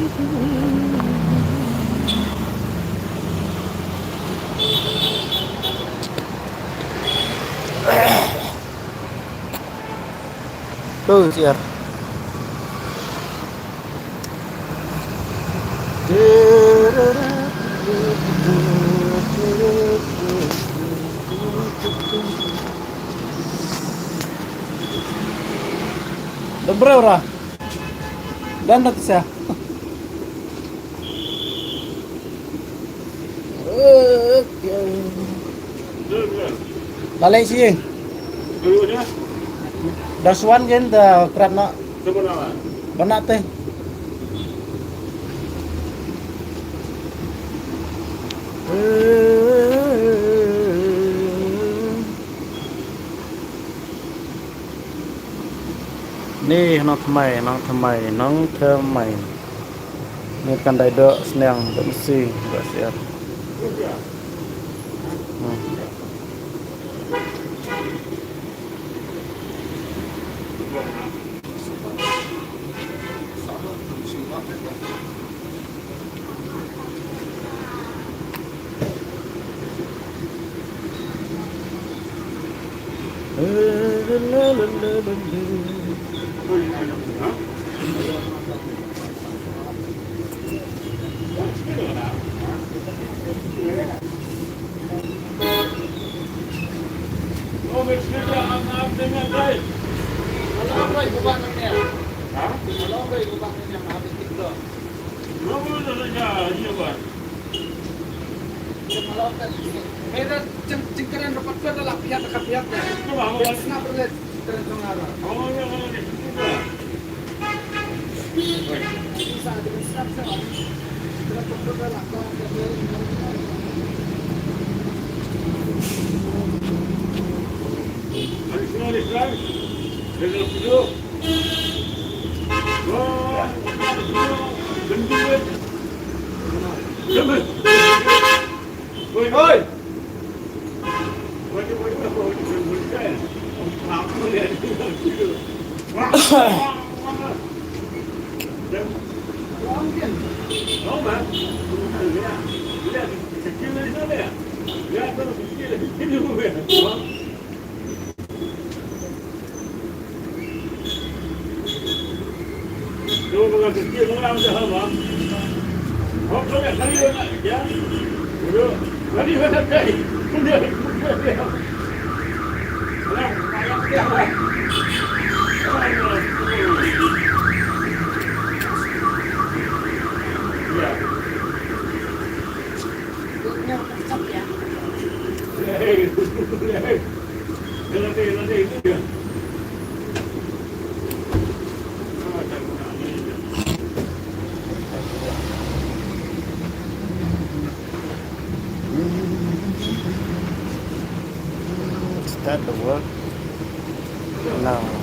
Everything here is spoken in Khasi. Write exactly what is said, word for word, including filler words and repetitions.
Tuh, siar. Dobré ora. Dan dat siar. Lalai sih. Das wan gen da krat na. Bana te. Ni nang thymmai, nang thymmai, nang thymmai. Ni kan dei doh sniang, doh masi, doh siar. Hmm. Oi, oi. Start the work now.